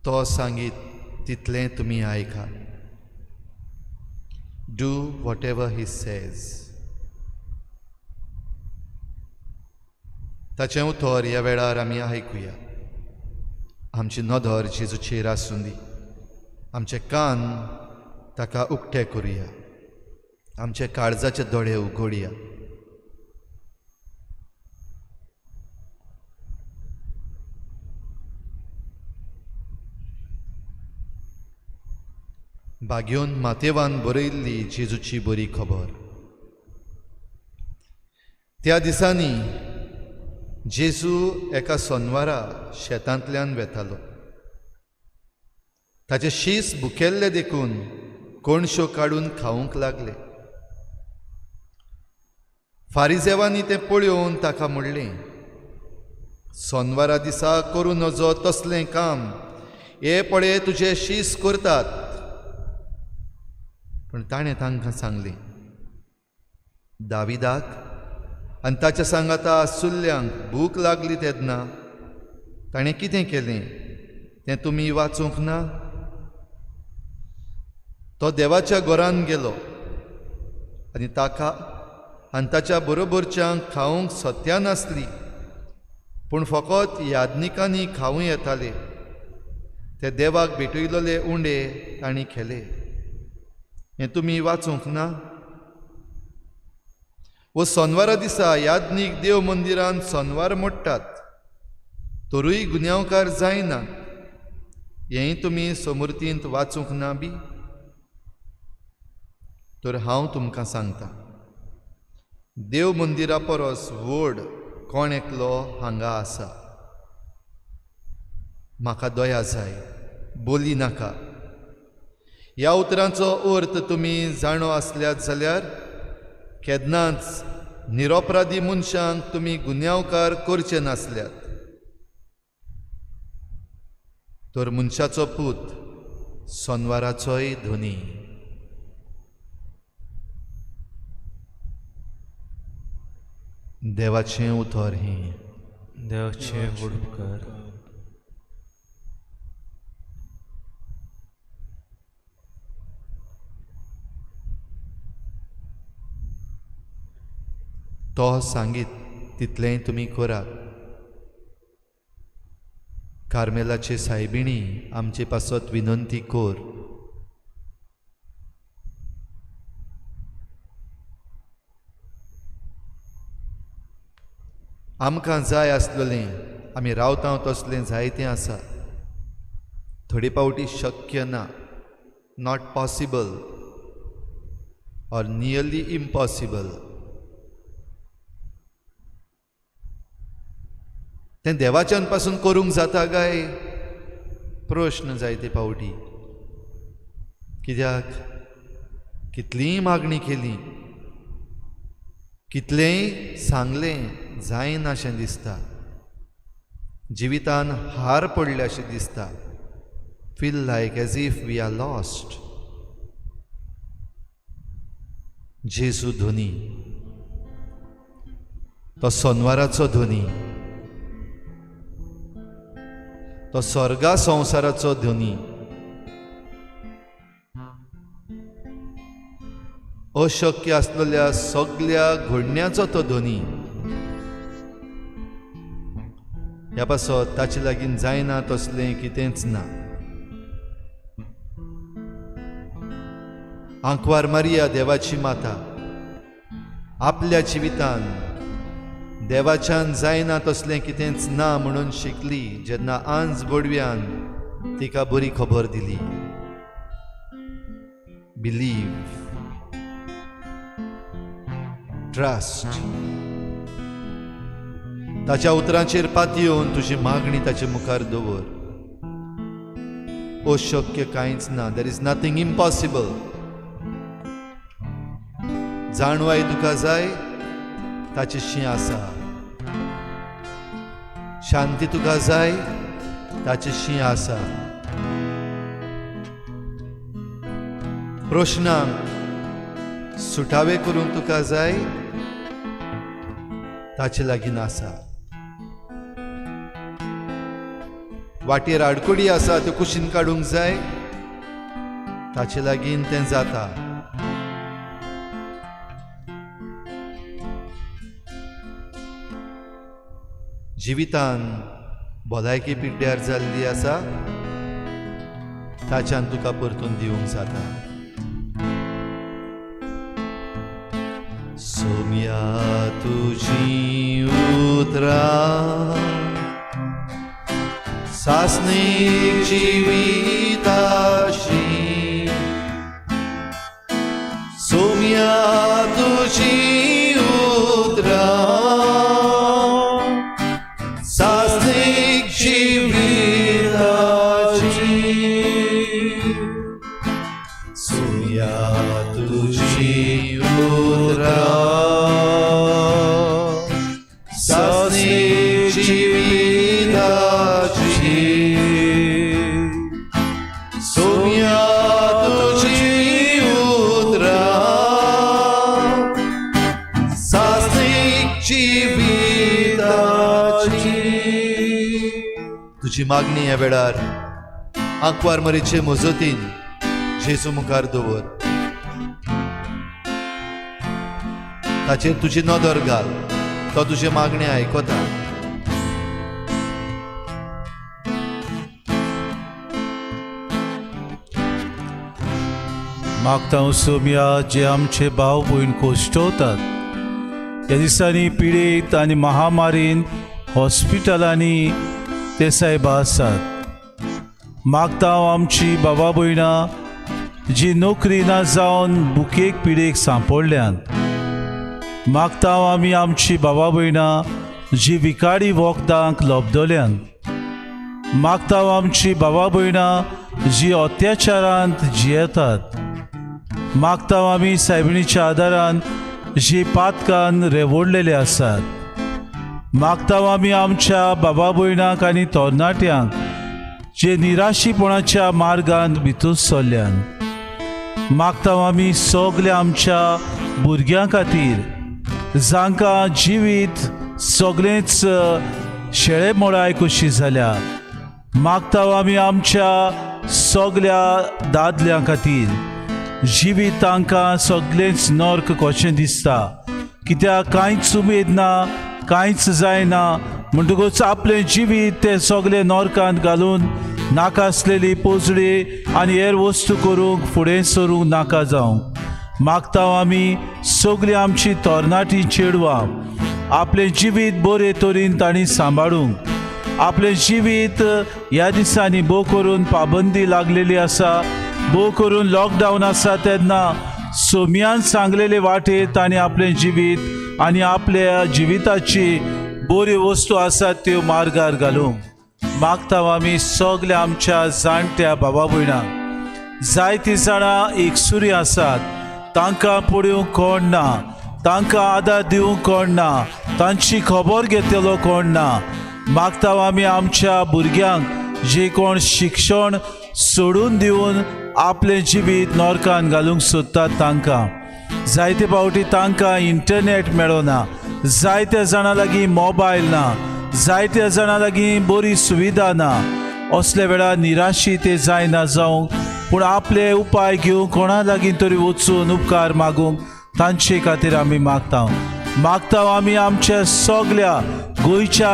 तो सांगीत तितलें तुमी आयका. Do whatever he says. ताचें उतर ह्या वेळार आमी आयकुया. आमची नदर जेजूचेर आसूं दी, आमचे कान ताका उक्ते करुया, आमचे काळजाचे दोळे उगडया. बागेवन मातेवान बरयल्ली जेजूची बरी खबर. त्या दिसांनी जेजू एका सोनवारा शेतांतल्यान वेतालो. ताचे शीस भुकेल्ले देखून कोणश्यो काडून खावंक लागले. फारिजेवांनी तें पळोवन ताका म्हणलें, सोनवारा दिसा करूं नजो तसलें काम, हे पळय तुजे शीस करतात. पूण ताणें तांकां सांगलें, दाविदाक आनी ताच्या सांगाता आसुल्ल्यांक भूक लागली तेन्ना ताणें कितें केलें तें तुमी वाचूंक ना? तो देवाच्या घरान गेलो आनी ताका आनी ताच्या बरोबरच्यांक खावंक सत्या नासली, पूण फकत याज्ञिकांनी खावूं येताले. ते देवाक भेटयलेले उंडे तांणी खेले. हें तुमी वाचूंक ना? वो सोनवारा दिसा याज्ञीक देव मंदिरान सोनवार मोडटात, तरूय गुन्यांवकार जायना. हेंय तुमी समृद्धींत वाचूंक ना बी? तर हांव तुमकां सांगता, देव मंदिरा परस व्हड कोण एकलो हांगा आसा. म्हाका दया जाय, बोली नाका. ह्या उतरांचो अर्थ तुमी जाणो आसल्यात जाल्यार केन्नाच निरपराधी मनशांक तुमी गुन्यांवकार करचे नासल्यात. तर मनशाचो पूत सोनवाराचोय धनी. देवाचें उतर हें. देवाचें उपकार. तो सांगीत तितलेंय तुमी करात. कार्मेलाचे सायबिणी आमचे पासत विनंती कर. आमकां जाय आसलेलें आमी रावता तसलें जायतें आसा. थोडे पावटी शक्य ना, not possible or nearly impossible. तें देवाच्यान पासून करूंक जाता काय प्रश्न जायते पावटी. कित्याक कितलीय मागणी केली, कितलेंय सांगलें, जायना अशें दिसता. जिवितान हार पडल्या अशें दिसता. Feel like as if we are lost. जेजू धनी, तो सोनवाराचो धनी, तो स्वर्गा संवसाराचो धनी. अशक्य आसलेल्या सगल्या घडण्याचो तो धनी. ह्या पासत ताचे लागीं जायना तसलें कितेंच ना. आंकवार मारिया देवाची माता आपल्या जिवितान देवाच्यान जायना तसलें कितेंच ना म्हणून शिकली जेन्ना आंज बोडव्यान तिका बरी खबर दिली. Believe, trust. ताच्या उतरांचेर पातयेवन तुजी मागणी ताचे मुखार दवर. अशक्य कांयच ना. There is nothing impossible. जाणवाय तुका जाय, ताची शी आसा. शांती तुका जाय, ताची शी आसा. प्रश्नांक सुटावे करूंक तुका जाय, ताचे लागीं आसा. वाटेर आडकुडी आसा त्यो कुशीन काडूंक जाय, ताचे लागीं तें जाता. जिवितान भलायकी पिड्ड्यार जाल्ली आसा, ताच्यान तुका परतून दिवंक जाता. सोम्या तुजी उतरां सासणीक जिविताशी, सोम्या तुजी उतरां सासणीक जिविताची, सोम्या तुजी उतरां सासणीक जिविताची, सोम्या तुजी उतरां सासणीक जिविताची. तुजी मागणी ह्या वेळार आंकवार मरीचे मजतीन जेजू मुखार दवर. ताचेर तुजी नदर घाल, तो तुजे मागणे आयकता. मागता सोम्या जे आमचे भाव भयण कोश्टवतात ह्या दिसांनी पिडेत आनी महामारीन हॉस्पिटलांनी ते सायबा आसात. मागता आमची बाबा भयणां जी नोकरी ना जावन बुकेक पिडेक सांपडल्यात. मागता आमी आमची बाबा भयणां जी विकाडी वखदांक लबदल्यांत. मागता आमची बाबा भयणां जी अत्याचारांत जियेतात. मागता आमी सायबिणीच्या आदारान जी पातकान रेवडलेले आसात. मागता आमी आमच्या बाबा भयणांक आनी तरणाट्यांक जे निराशीपणाच्या मार्गान भितर सरल्यान. मागता आमी सगल्या आमच्या भुरग्यां खातीर जांकां जिवीत सगळेंच शेळे मोडाय कशी जाल्या. मागता आमी आमच्या सगल्या दादल्यां खातीर जिवीत तांकां सगळेंच नर्क कशें दिसता, कित्याक कांयच उमेद ना, कांयच जायना, म्हणटकूच आपलें जिवीत ते सगळे नर्कांत घालून नाका आसलेली पोजडी आनी हेर वस्तू करूंक फुडें सरूंक नाका जावंक. मागता आमी सगळीं आमची तरणाटी चेडवां आपलें जिवीत बरे तरेन तांणी सांबाळूंक, आपलें जिवीत ह्या दिसांनी भोव करून पाबंदी लागलेली आसा, भोव करून लॉकडावन आसा तेन्ना सोम्यान सांगलेले वाटेर तांणी आपलें जिवीत आनी आपल्या जिविताची बऱ्यो वस्तू आसात त्यो मार्गार घालूंक. मागता आमी सगल्या आमच्या जाणट्या बाबा भयणांक, जायतीं जाणां एकसुरी आसात, तांकां पळोवंक कोण ना, तांकां आदार दिवंक कोण ना, तांची खबर घेतलो कोण ना. मागता आमी आमच्या भुरग्यांक जे कोण शिक्षण सोडून दिवन आपलें जिवीत नरकान घालूंक सोदतात तांकां. जायते फावटी तांकां इंटरनेट मेळना, जायत्या जाणां लागीं मोबायल ना, जायत्या जाणां लागीं बरी सुविधा ना. असल्या वेळार निराशी ते जायना जावंक, पूण आपले उपाय घेवंक कोणा लागीं तरी वचून उपकार मागूंक तांचे खातीर आमी मागता. मागता आमी आमच्या सगल्या गोंयच्या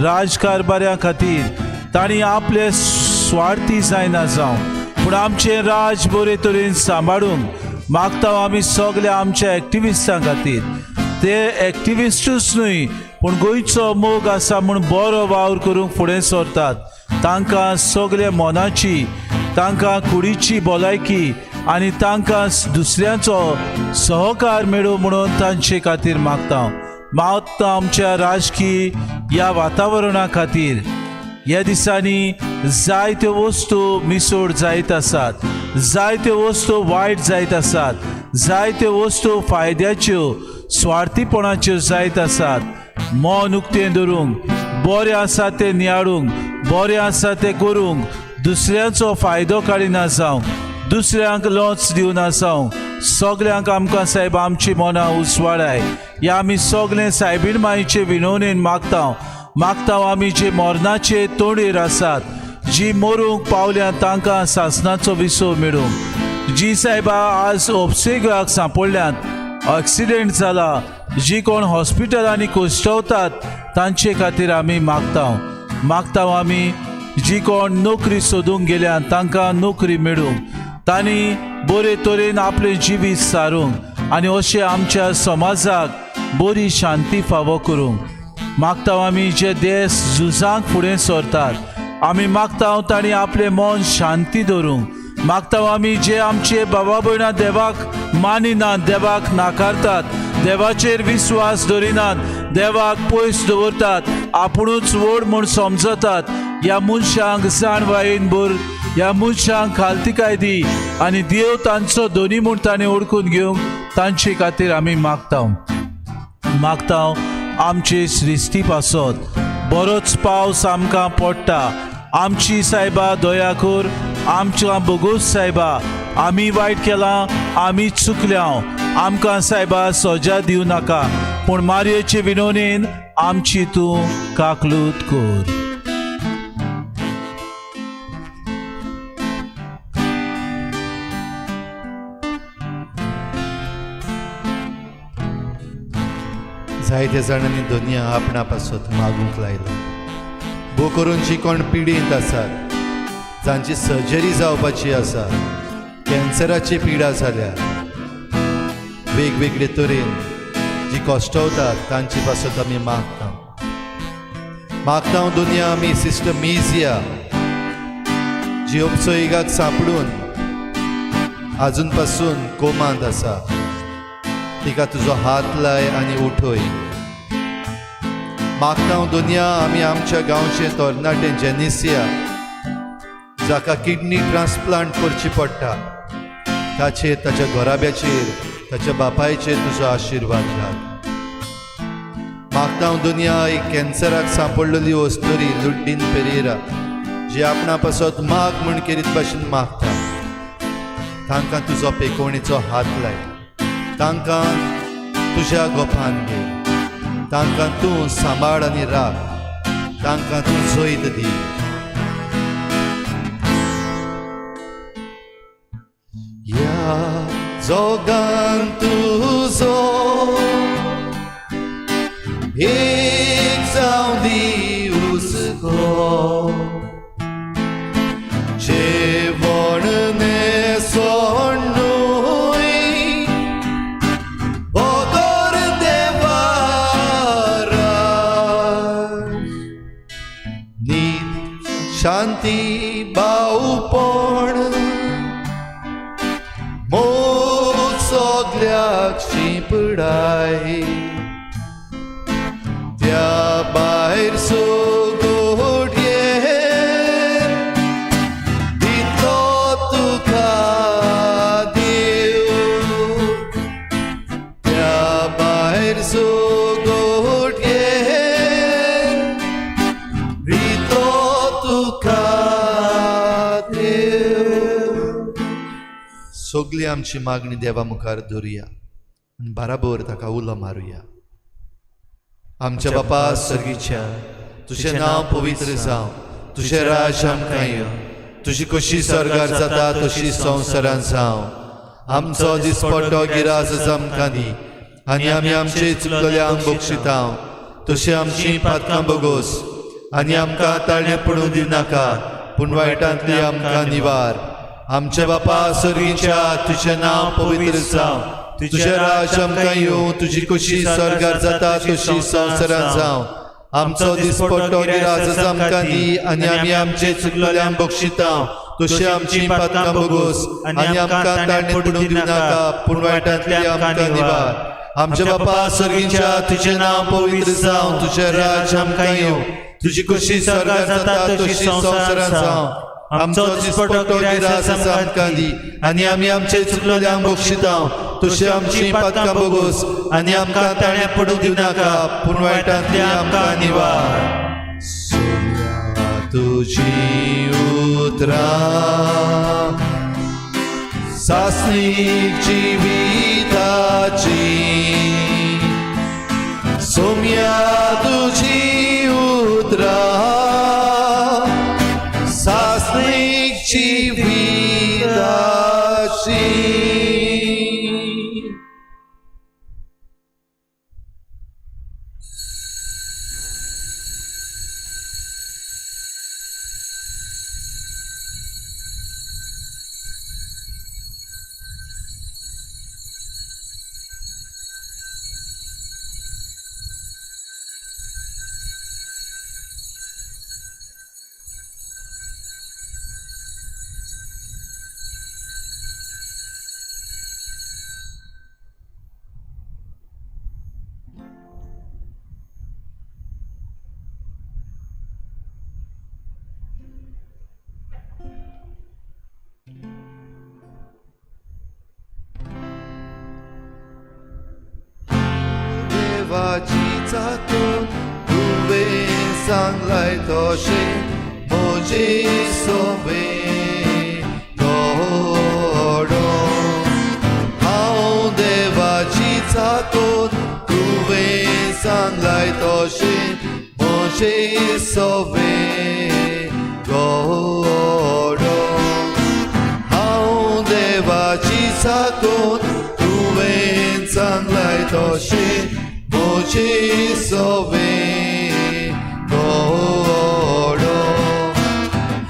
राजकारभाऱ्यां खातीर, तांणी आपले स्वार्थी जायना जावं, पूण आमचें राज बरे तरेन सांबाळूंक. मागता आमी सगल्या आमच्या एक्टिविस्टां खातीर, ते एक्टिविस्टूच न्हय पूण गोंयचो मोग आसा म्हूण बरो वावर करूंक फुडें सरतात, तांकां सगल्या मनाची, तांकां कुडीची भलायकी आनी तांकां दुसऱ्यांचो सहकार मेळूं म्हणून तांचे खातीर मागता. मागता आमच्या राजकीय ह्या वातावरणा खातीर. ह्या दिसांनी जायत्यो वस्तू मिसोड जायत आसात, जायत्यो वस्तू वायट जायत आसात, जायत्यो वस्तू फायद्याच्यो स्वार्थीपणाच्यो जायत आसात. मन उक्तें धरूंक, बरें आसा तें नियाळूंक, बरें आसा तें करूंक, दुसऱ्यांचो फायदो काडिना जावंक, दुसऱ्यांक लोच दिवना जावंक, सगल्यांक आमकां सायब आमची मनां उसवाडाय. ह्या आमी सगळें सायबीण मायचे विनवणेन मागता. मागता आमी जे मरणाचे तोंडीर आसात, जी मरूंक पावल्या तांकां सासणाचो विसव मेळूंक, जी सायबा आज ओपसेगाक सांपडल्यात, एक्सिडेंट जाला, जी कोण हॉस्पिटलांनी कोश्टवतात तांचे खातीर आमी मागता. मागता आमी जी कोण नोकरी सोदूंक गेल्यात तांकां नोकरी मेळूंक, तांणी बरे तरेन आपलें जिवीत सारूंक आनी अशें आमच्या समाजाक बरी शांती फावो करूंक. मागता आमी जे देश झुजांक फुडें सरतात, आमी मागता तांणी आपलें मन शांती दवरूंक. मागता आमी जे आमचे बाबा भयणां देवाक मानिनात, देवाक नाकारतात, देवाचेर विस्वास दवरिनात, देवाक पयस दवरतात, आपुणूच व्हड म्हूण समजतात, ह्या मनशांक जाणवायेन भर, ह्या मनशांक खालतिकाय दी आनी देव तांचो दोनी म्हूण तांणी ओळखून घेवंक तांचे खातीर आमी मागता. मागता आमचे सृश्टी पासत. बरोच पावस आमकां पडटा, आमची सायबा दया कर, आमच्या बोगोस सायबा, आमी वायट केलां, आमी चुकल्या, आमकां सायबा सजा दिवं नाका, पूण मारयेचे विनवणेन आमची तूं काकलूत कर. जायत्या जाणांनी दुनिया आपणा पासत मागूंक लायला. भो करून जी कोण पिडींत आसात, जांची सर्जरी जावपाची आसा, कॅन्सराची पिडा जाल्या, वेगवेगळे तरेन जी कश्टवतात तांचे पासत आमी मागता. मागता दुनिया आमी सिस्टर मिजिया जी उपसोयगाक सांपडून आजून पासून कोमांत आसा, तिका तुजो हात लाय आनी उठय. मागता दुनिया आमी आमच्या गांवचे तरणाटे जेनिसिया जाका किडनी ट्रान्सप्लांट करची पडटा, ताचेर, ताच्या घराब्याचेर, ताच्या बापायचेर तुजो आशिर्वाद घाल. मागता दुनिया एक कॅन्सराक सांपडलेली वस्तुरी लुड्डीन पेरेरा जी आपणा पासत माग म्हूण केरीत भाशेन मागता, तांकां तुजो पेकोवणेचो हात लाय, तांकां तुज्या गोपान घे, तांकां तूं सांबाळ आनी राख, तांकां तूं जैत दी. ह्या जोगान तुजो एक जावं दी हुस्को, जेवण न्हेसण न्हय बगर देवा राज, नीत शांती भावपण मोग सगल्याक शिंपडाय, त्या भायर सगोडये दितलो तुका देव, त्या भायर सगोडये सगळी आमची मागणी देवा मुखार धरुया आनी बराबर ताका उलो मारुया. आमच्या बापा सर्गीच्या, तुजें नांव पवित्र जावं, तुजें राज आमकां येवं, तुजी कशी स्वर्गार जाता तशी संवसारान जावं. आमचो दिसपट्टो गिरास आमकां दी आनी आमी आमचे चुकलेल्यांक बक्षिता तशी आमची पातकां बगोस आनी आमकां ताळणें पडूं दिवनाका, पूण वायटांतली आमकां निवार. आमच्या बापा सर्गीच्या, तुजें नांव पवित्र जावं, तुजें राज आमकां येवं, तुजी कशी स्वर्गार जाता तशी संवसारान जावं. आमचो दिसपट्टो गिरास आमकां दी आनी आमी आमचे चुकलेल्यांक बक्षिता तशी आमची पातकां बगोस आनी आमकां ताळणें पडूं दिवनाका, पूण वायटांतली आमकां निवार. आमच्या बापा सर्गीच्या, तुजें नांव पवित्र जावं, तुजें राज आमकां येवं, तुजी कशी स्वर्गार जाता तशी संवसारान जावं. आमचो दिसपट्टो गिरास आमकां दी आनी आमी आमचे चुकलेल्यांक बक्षिता तशी आमची पातकां बगोस आनी आमकां ताळणें पडूं दिवनाका, पूण वायटांतली आमकां निवार. सोम्या तुजी उतरां सासणीक जिविताची, सोम्या तुजी उतरां सासणीक जिविताची. देवाची चातून तुवें सांगलाय तशें म्हजे सोबें घडो. हांव देवाची चातून तुवें सांगलाय तशें म्हजे सोबें घडो. हांव देवाची चातून तुवें सांगलाय तशें म्हजे सोबें घडो.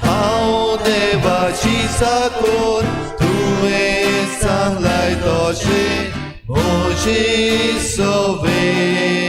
हांव देवाची चाकून तुवें सांगलाय तशें म्हजे सोबें